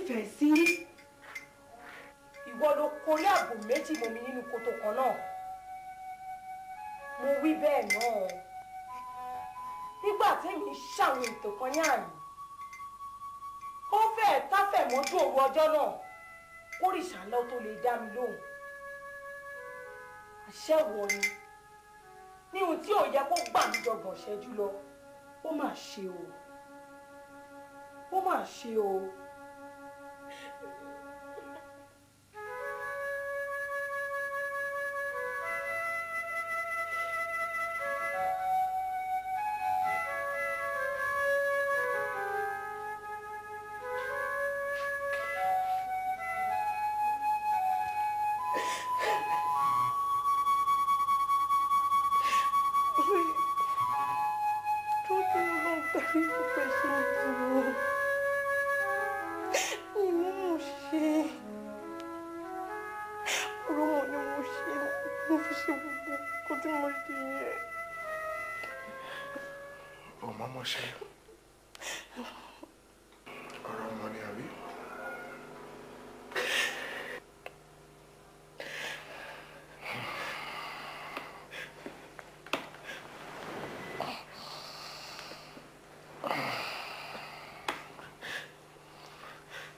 Nífẹ̀ẹ́ sí. Ìwọ ló korí àgbò méjì mọ́ mi nínú kòtò kan náà. Mo wí bẹ́ẹ̀ náà. Nígbà tẹ́mi ń ṣàwọn ètò kan ní àná. Ó fẹ́ẹ̀ táfẹ̀ mọ́jú òru ọjọ́ náà. Kórìṣà ńlá tó lè dá mi lóhùn. Àṣẹ wọ ni. Ní ohun tí ò yẹ kó gbà mí jọgbọ̀n ṣẹ́jú lọ. Ó mà ṣe o. Ó mà ṣe o.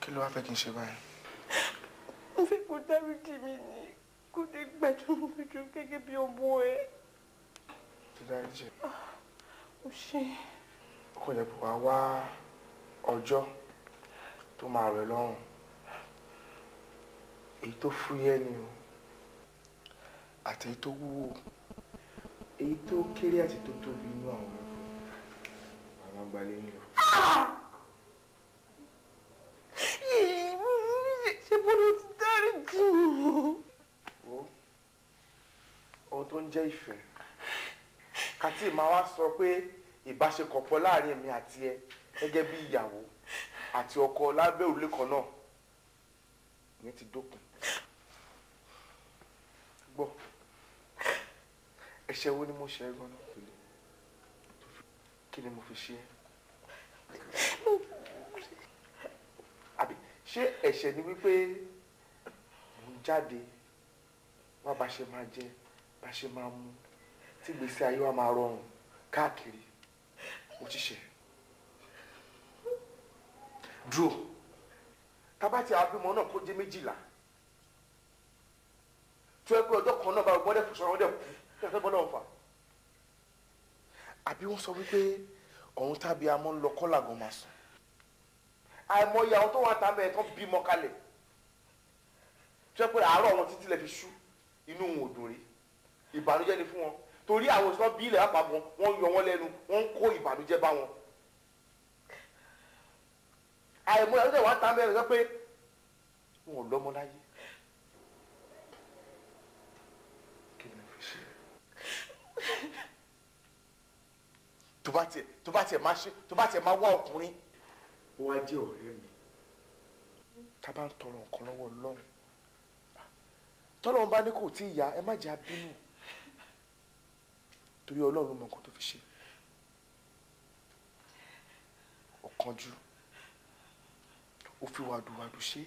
Kí ló wá fẹ́ kí n ṣe báyìí? Mo fẹ́ kó dáríjì mi ní kó lè gbàdúrà lójú gẹ́gẹ́ bí ọmọ ẹ. Ti dáríjì. Ó ṣe. Ó kò jẹ́ pé wàá wá ọjọ́ tó máa rẹ̀ lọ́rùn. Èyí tó fúyẹ́ ni o, àti èyí tó wúwo, èyí tó kéré àti tó tóbi inú àwọn ẹ̀fọ́ àwọn àgbàlẹ̀ ń lò. Wo ohun tó ń jẹ́ ìfẹ́ kàtí màá wá sọ pé ìbáṣepọ̀ pọ̀ láàrin èmi àti ẹ gẹ́gẹ́ bí ìyàwó àti ọkọ lábẹ́ òrùlé kan náà ìyẹn ti dópin. Gbọ́, ẹ̀ṣẹ̀ wo ni mo ṣe ẹ́ gan-an? Kí ni mo fi ṣe ẹ́? Àbí ṣé ẹ̀ṣẹ̀ ni wípé mò ń jáde wá bá ṣe máa jẹ bá ṣe máa mu tí ìgbésí ayé wa máa rọrùn káàkiri? Mo ti ṣe. Dúró, tábà tí abímọ náà kó jẹ́ 12 tó ẹ pé ọjọ́ kan náà bá gbọ́dẹ̀ fò sọ́rọ́ dẹ̀ kú kí ẹ fẹ́ bọ́ náà fà. Àbí wọ́n sọ wípé ọ̀hún tábí amọ́ ń lọ kọ́là gan máa sùn. Àìmọye àwọn tó wà tá mẹ́ẹ̀ tán bímọ kalẹ̀ tó ẹ pé àárọ̀ wọn títí lẹ fi ṣú, inú wọn ò dùn rí, ìbànújẹ́ ni fún wọn torí àwọn òṣìṣẹ́ bí ilẹ̀ àpapọ̀ wọ́n yọ wọ́n lẹ́nu, wọ́n ń kó ìbànújẹ́ bá wọn. Àìmọye àwọn tó wà tá mẹ́ẹ̀ sọ pé wọn ò lọ́mọ láyé. Kí ni mo fi ṣe? Tó bá tiẹ̀ máa ṣe, tó bá tiẹ̀ máa wá ọkùnrin, ó wá jẹ́ ọ̀rẹ́ mi. Tá a bá ń tọrọ nǹkan lọ́wọ́ Ọlọ́run, tọ́lọ́run bá ní kò tí ì yá, ẹ má jẹ́ abínú torí Ọlọ́run ló mọ nǹkan tó fi ṣe. Ọ̀kánjú, ó fi wàdùwàdù ṣe,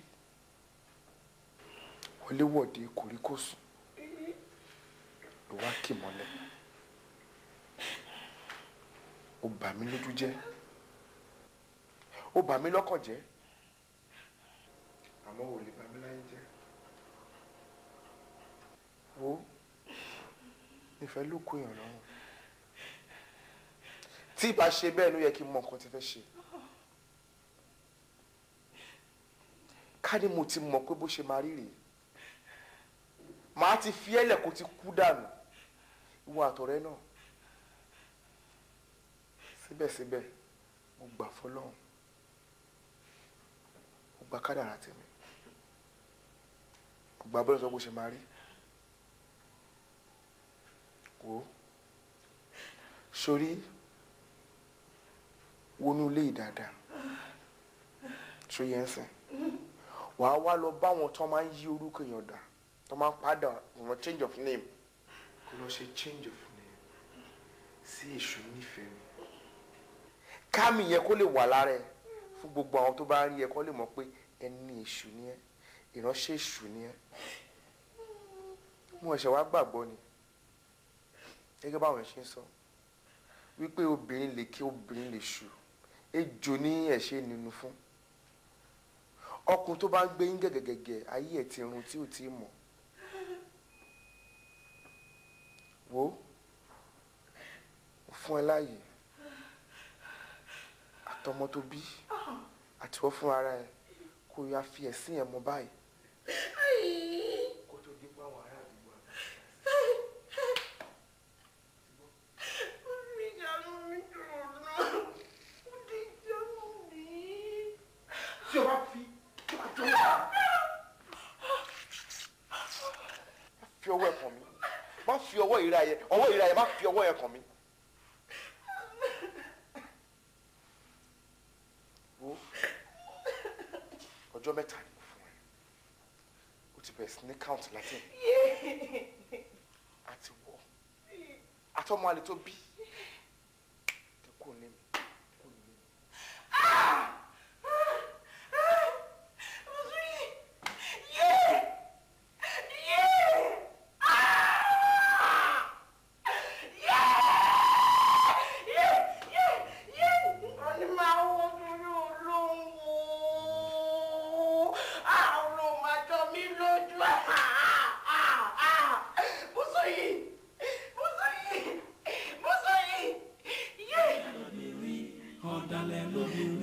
wọléwọ̀de kòríkòsùn ló wá kì mọ́lẹ̀. Ó bà mí lójú jẹ́, ó bà mí lọ́kàn jẹ́, àmọ́ ò lè bà mí láyé jẹ́. Wo, nífẹ̀ẹ́ ló kó èèyàn lọ́rùn. Tí ìbá ṣe bẹ́ẹ̀ ló yẹ kí n mọ nǹkan tí fẹ́ ṣe. Ká ní mo ti mọ̀ pé bó ṣe máa rí rèé, màá ti fi ẹ́lẹ̀ kó ti kú dànù, ìwọ àtọ̀rẹ́ náà. Síbẹ̀síbẹ̀ mo gbà fọlọ́run, mo gbà kádàrá tèmi, mo gbà bọ́lá sọ bó ṣe máa rí. Wo, sórí wọnú ilé yìí dáadáa, ṣó yẹn ń sìn, wàá wá lọ bá wọn tó máa ń yí orúkọ èèyàn dà, tó máa ń padà wọn change of name. Kó lọ ṣe change of name sí èṣù nífẹ̀ẹ́ mi, kámi yẹn kó lè wà lára ẹ. Fún gbogbo àwọn tó bá rí ẹ kó lè mọ̀ pé ẹni èṣù ni ẹ, ìránṣẹ́ èṣù ni ẹ. Mo ẹ̀ṣẹ̀ wá gbàgbọ́ ni, gẹ́gẹ́ báwọn ṣe ń sọ wípé obìnrin lè kí obìnrin lè ṣù, ejò ní ẹ̀ṣẹ̀ nínú fún. Ọkùnrin tó bá ń gbé yín gẹ̀gẹ̀gẹ̀gẹ̀ ayé ẹ̀ ti run tí ò tí ì mọ̀. Wo, mo fún ẹ láàyè àtọmọ tó bí àtiwọ́ fún ara ẹ kó yá fi ẹ̀sìn ẹ̀ mọ báyìí. Kó tó dé pé àwọn ará àdúgbò àná. Tí o bá fi fi ọwọ́ ẹ̀ kàn mí, má fi ọwọ́ ìra yẹ, ọwọ́ ìra yẹ, má fi ọwọ́ ẹ̀ kàn mí. Wo, ọjọ́ mẹ́ta ni mo fún ẹ, o ti bẹ̀rẹ̀ sí ní count Latin àti wọ àtọmọ àlè tó bí kẹ kó lé mi, kó lé mi. Ọ̀dàlẹ̀ lóbìnrin.